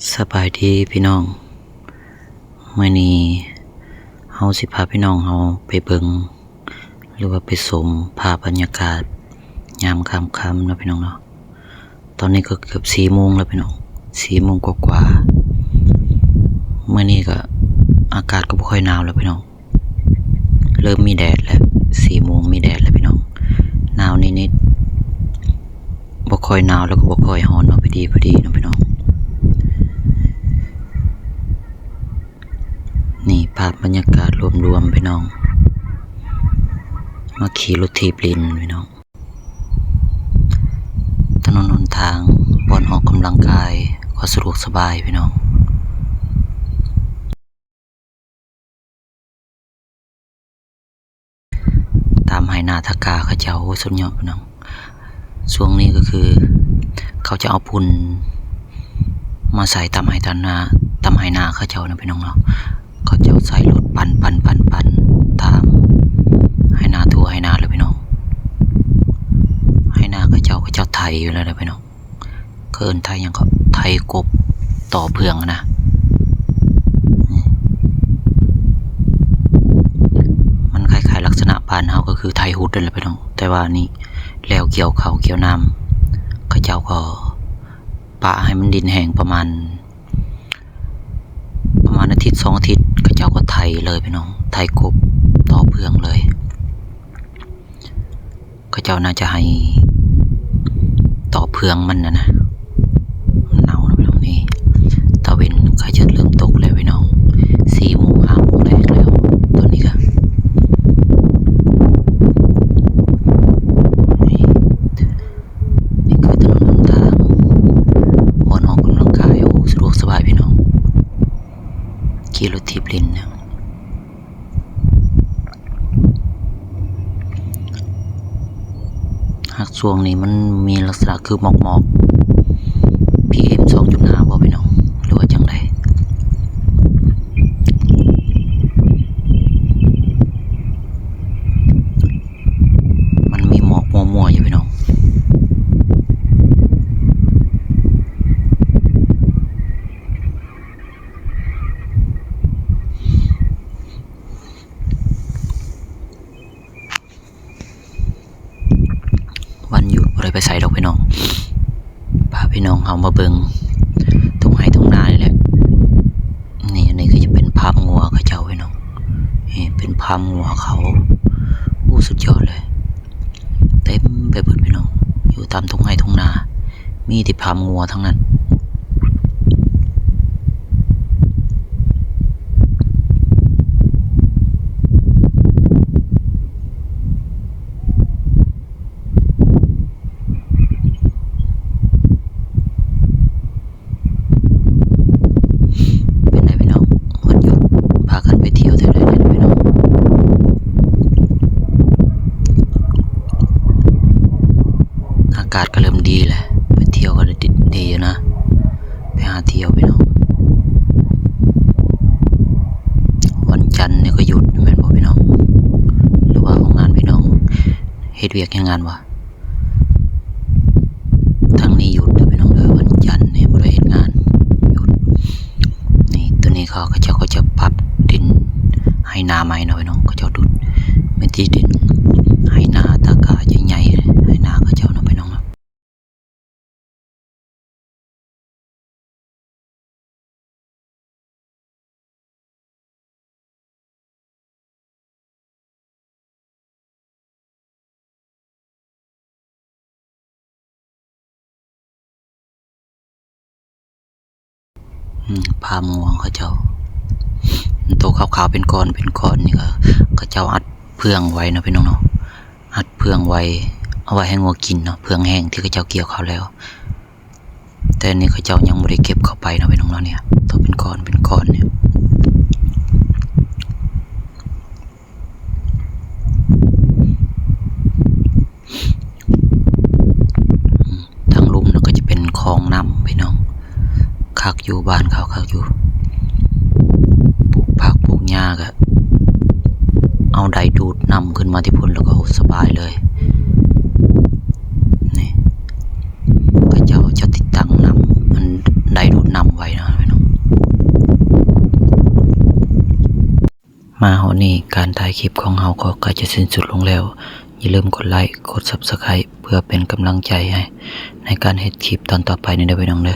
ສະບາຍດີພີ່ນ້ອງ, ມື້ນີ້ເຮົາຊິພາພີ່ນ້ອງເຮົາໄປເບິ່ງ ຫຼືວ່າໄປຊົມພາບບັນຍາກາດຍາມຄ່ຳໆເນາະພີ່ນ້ອງເນາະ. ຕອນນີ້ກໍເກືອບສີ່ໂມງແລ້ວພີ່ນ້ອງ, ສີ່ໂມງກວ່າໆ. ມື້ນີ້ກໍອາກາດກໍບໍ່ຄ່ອຍໜາວແລ້ວພີ່ນ້ອງ. ເລີ່ມມີແດດແລ້ວ, ສີ່ໂມງມີແດດແລ້ວພີ່ນ້ອງ, ໜາວນິດໆ, ບໍ່ຄ່ອຍໜາວແລ້ວກໍບໍ່ຄ່ອຍຮ້ອນເນາະ, ພໍດີໆເນາະພີ່ນ້ອງ. ນີ້ພາບບັນຍາກາດລວມໆພີ່ນ້ອງ, ມາຂີ່ລົດຖີບຫຼິ້ນພີ່ນ້ອງ. ຖະໜົນຫົນທາງບ່ອນອອກກຳລັງກາຍກໍສະດວກສະບາຍພີ່ນ້ອງ. ຕາມໄຮ່ນາຕາກາເຂົາເຈົ້າ ໂອ້ ສຸດຍອດພີ່ນ້ອງ. ຊ່ວງນີ້ກໍຄືເຂົາຈະເອົາຝຸ່ນມາໃສ່ຕາມໄຮ່ຕາມນາ, ຕາມໄຮ່ນາເຂົາເຈົ້ານະພີ່ນ້ອງເນາະ. ເຂົາເຈົ້າໃຊ້ລົດປັ່ນໆໆຕາມໄຮ່ນາທົ່ວໄຮ່ນາເລີຍພີ່ນ້ອງ. ໄຮ່ນາເຂົາເຈົ້າ, ເຂົາເຈົ້າໄຖຢູ່ແລ້ວເດີພີ່ນ້ອງ. ເຂົາເອີ້ນໄຖຫຍັງເກາະ, ໄຖກົບຕໍ່ເຟືອງນະ. ມັນຄ້າຍໆລັກສະນະບ້ານເຮົາກໍຄືໄຖຮຸດນັ້ນແຫຼະພີ່ນ້ອງ, ແຕ່ວ່ານີ້ແລ້ວກ່ຽວເຂົ້າກ່ຽວນ້ຳ, ເຂົາເຈົ້າກໍປະໃຫ້ມັນດິນແຫ້ງປະມານ ປະມານອາທິດສອງອາທິດ ເຂົາເຈົ້າກໍໄຖເລີຍພີ່ນ້ອງ, ໄຖກົບຕໍ່ເຟືອງເລີຍ. ເຂົາເຈົ້າໜ້າຈະໃຫ້ຕໍ່ເຟືອງມັນນະນະ, ມັນເນົ່າແລ້ວພີ່ນ້ອງ. ນີ້ຕາເວັນໃກ້ຈະເລີ່ມຕົກແລ້ວພີ່ນ້ອງ, ສີ່ໂມງ ຫ້າໂມງແລງແລ້ວຕອນນີ້ກະ. ນີ້ ນີ້ຄືຖະໜົນຫົນທາງບ່ອນອອກກຳລັງກາຍ, ໂອ້ ສະດວກສະບາຍພີ່ນ້ອງ, ຂີ່ລົດຖີບຫຼິ້ນນະ. ຫາກຊ່ວງນີ້ມັນມີລັກສະນະຄືໝອກໆ ພີເອັມສອງຈຸດຫ້າບໍ່ພີ່ນ້ອງ ຫຼືວ່າຈັ່ງໃດ? ມັນມີໝອກມົວໆຢູ່ພີ່ນ້ອງ. ວັນຢຸດບໍ່ໄດ້ໄປໃສດອກພີ່ນ້ອງ, ພາພີ່ນ້ອງເຮົາມາເບິ່ງທົ່ງໄຮ່ທົ່ງນານີ້ແຫຼະ. ນີ້ ອັນນີ້ກໍຈະເປັນຟາມງົວເຂົາເຈົ້າພີ່ນ້ອງ, ນີ້ເປັນຟາມງົວເຂົາ. ໂອ້ ສຸດຍອດເລີຍ, ເຕັມໄປເບິດພີ່ນ້ອງ, ຢູ່ຕາມທົ່ງໄຮ່ທົ່ງນາ ມີແຕ່ຟາມງົວທັງນັ້ນ. ເປັນໃດພີ່ນ້ອງ, ວັນຢຸດພາກັນໄປທ່ຽວແຖວໃດແດ່ພີ່ນ້ອງ? ອາກາດກໍເລີ່ມດີແລ້ວ, ໄປທ່ຽວກໍໄດ້ດີຢູ່ນະ, ໄປຫາທ່ຽວພີ່ນ້ອງ. ວັນຈັນນີ້ກໍຢຸດແມ່ນບໍ່ພີ່ນ້ອງ? ຫຼືວ່າໂຮງງານພີ່ນ້ອງເຮັດວຽກເຮັດງານບໍ່? ທາງນີ້ຢຸດເດີພີ່ນ້ອງເດີ, ວັນຈັນນີ້ບໍ່ໄດ້ເຮັດງານ, ຢຸດ. ນີ້ ໂຕນີ້ເຂົາ ເຂົາເຈົ້າກໍຈະປັບດິນໄຮ່ນາໃໝ່ເນາະພີ່ນ້ອງ, ເຂົາເຈົ້າດຸດ ແມ່ນທີ່ດິນໄຮ່ນາຕາກາໃຫຍ່ໆ ໄຮ່ນາເຂົາເຈົ້າເນາະພີ່ນ້ອງເນາະ. ອືມ ຟາມງົວເຂົາເຈົ້າ ໂຕຂາວໆເປັນກ້ອນເປັນກ້ອນນີ້ ເຂົາເຈົ້າອັດເຟືອງໄວ້ເນາະພີ່ນ້ອງເນາະ, ອັດເຟືອງໄວ້ ເອົາໄວ້ໃຫ້ງົວກິນເນາະ, ເຟືອງແຫ້ງທີ່ເຂົາເຈົ້າກ່ຽວເຂົ້າແລ້ວ. ແຕ່ອັນນີ້ເຂົາເຈົ້າຍັງບໍ່ໄດ້ເກັບເຂົ້າໄປເນາະພີ່ນ້ອງເນາະ, ເນຍ ໂຕເປັນກ້ອນເປັນກ້ອນນີ້. ທາງລຸ່ມນັ້ນກໍຈະເປັນຄອງນ້ຳພີ່ນ້ອງ, ຄັກຢູ່ ບ້ານເຂົາຄັກຢູ່, ປູກຜັກປູກຫຍ້າກໍເອົາໄດດູດນ້ຳຂຶ້ນມາແຕ່ພຸ້ນ ແລ້ວກໍສະບາຍເລີຍ. ນີ້ ເຂົາເຈົ້າຈະຕິດຕັ້ງນ້ຳ ອັນ ໄດ ດູດນ້ຳໄວເນາະພີ່ນ້ອງ. ມາຮອດນີ້ ການຖ່າຍຄລິບຂອງເຮົາກໍໃກ້ຈະສິ້ນສຸດລົງແລ້ວ. ຢ່າລືມກົດໄລ ກົດ Subscribe ເພື່ອເປັນກຳລັງໃຈໃຫ້ ໃນການເຮັດຄລິບຕອນຕໍ່ໄປນີ້ເດີພີ່ນ້ອງເດີ.